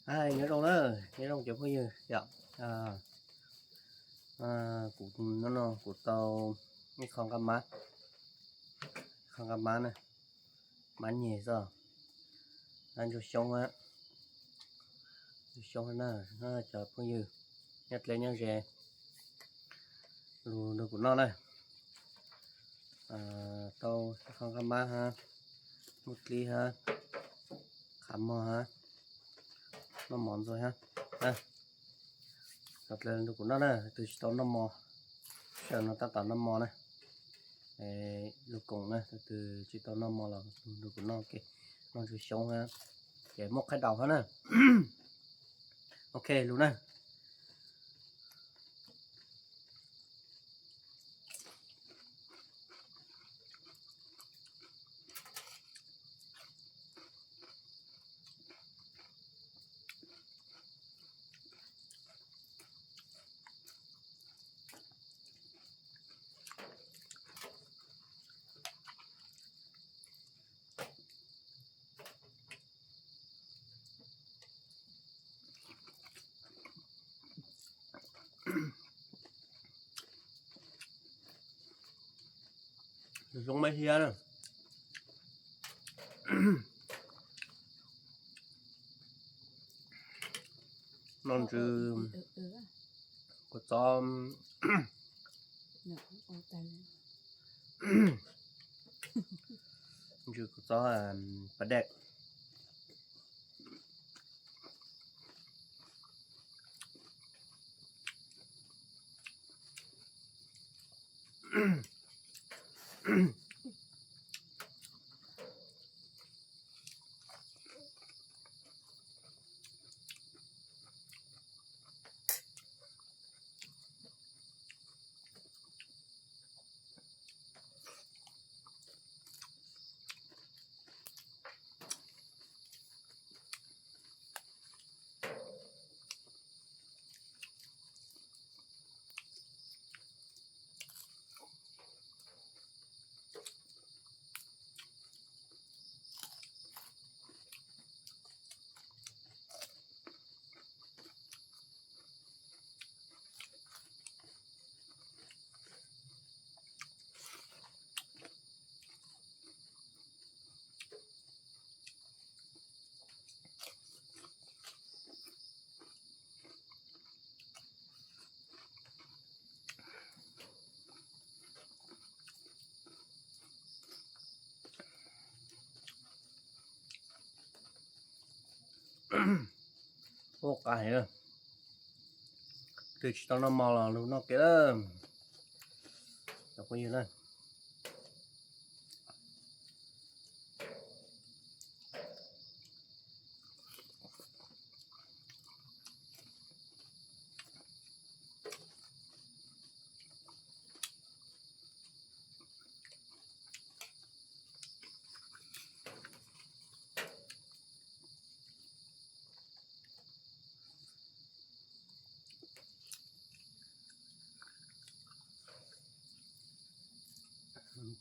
Nyob zoo na, nyob zoo cov phooj ywg yom. Kuv no no kuv tau ib qho nqaij mab, qho nqaij mab na, mab nyeg xwb, ntsuag xyoob, ntsuag xyoob na, cov phooj ywg nyob dleb nyob ze lug nrog kuv noj na. Tau ib qho nqaij mab hab, muj dlib hab, qhov mog hab, noj mov ntxuag hab. Tau dleb nrog kuv noj na, tus twg tsis tau noj mov, sij hawm no tab tom noj mov na. Lug koom na, tus twg tsis tau noj mov los lug nrog kuv noj, noj ntsuag xyoob hab, ces muaj qhaib daus hab na. Ok lug na. Zoo mab hiab na. Noj ntsw kua txob, ntsw kua txob pas dej. Ua qab heev, twg tsis tau noj mov los lug noj kev lawm. Cov phooj ywg na,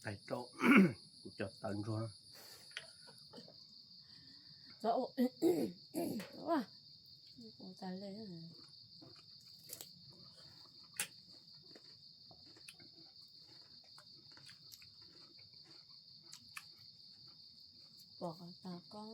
tais rau kuv cov tawv ntsuag. Pom qhov tas koj.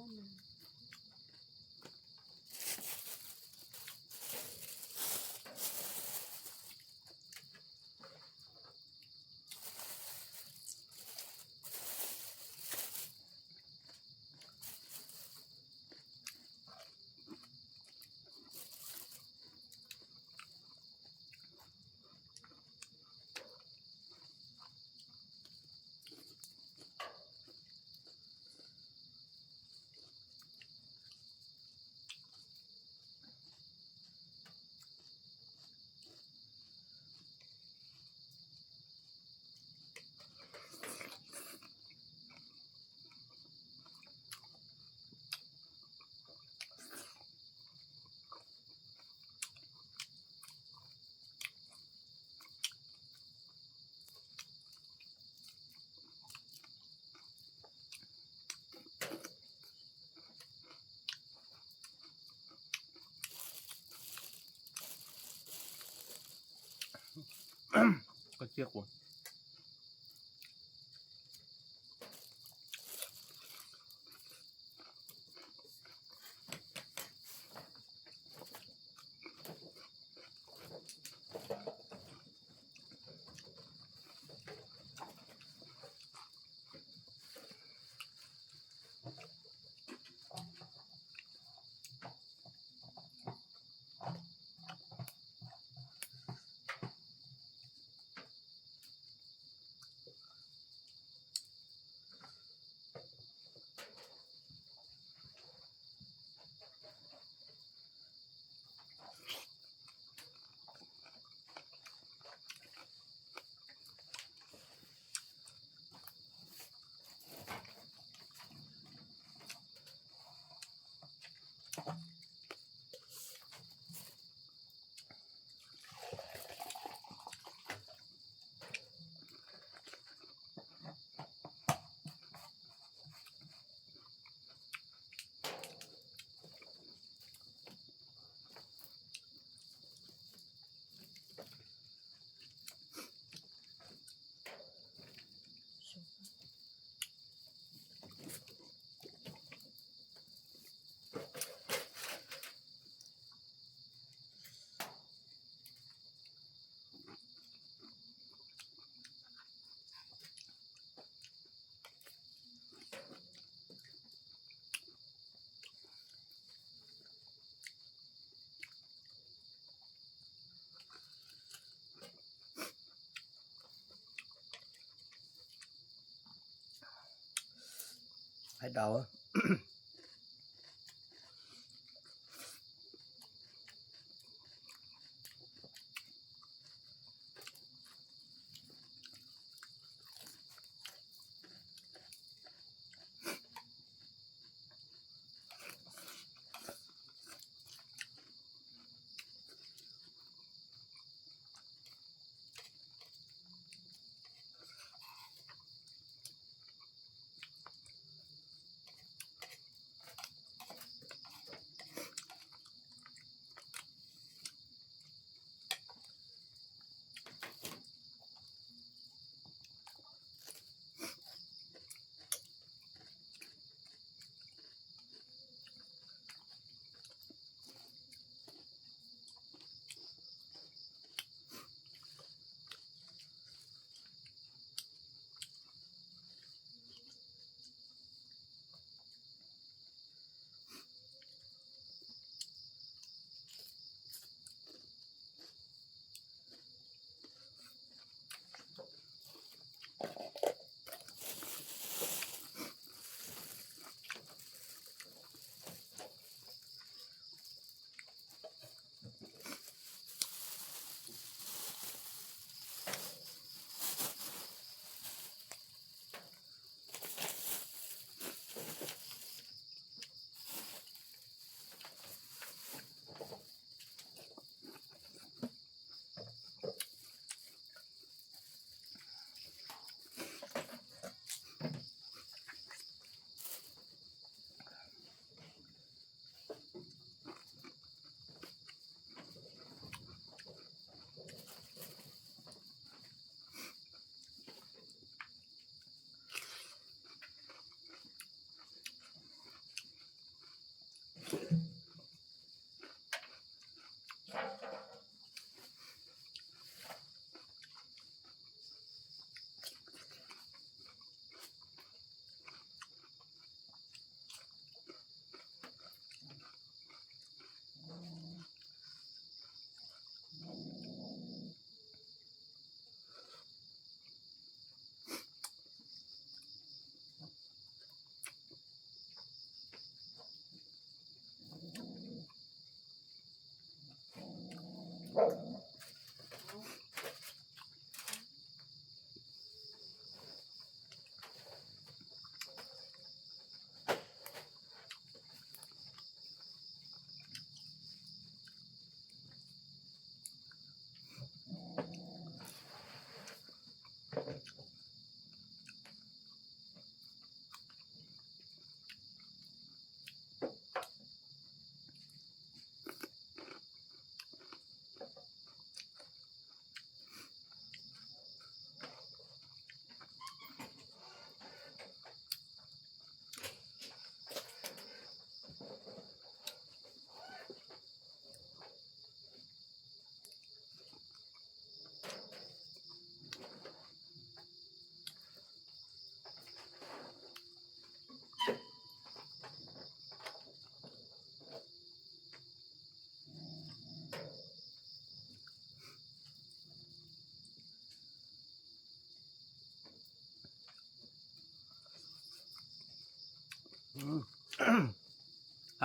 Koj cia kuv. Hais daus.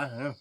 Daj.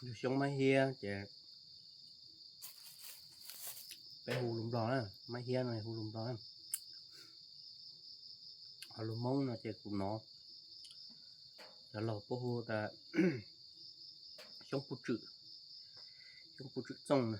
Yug xyoob mab hiab ces peb hu lus Nplog na, mab hiab no hu lus Nplog na. Ho lus Hmoob no ces kuv hnov cov laus puab hu tas xyoob puj tswm, xyoob puj tswm txooj na.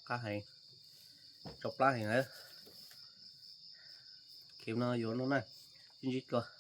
Qab heev, tsau plab heev lawm. Khiv no yuav no na, sib ntsib dlua.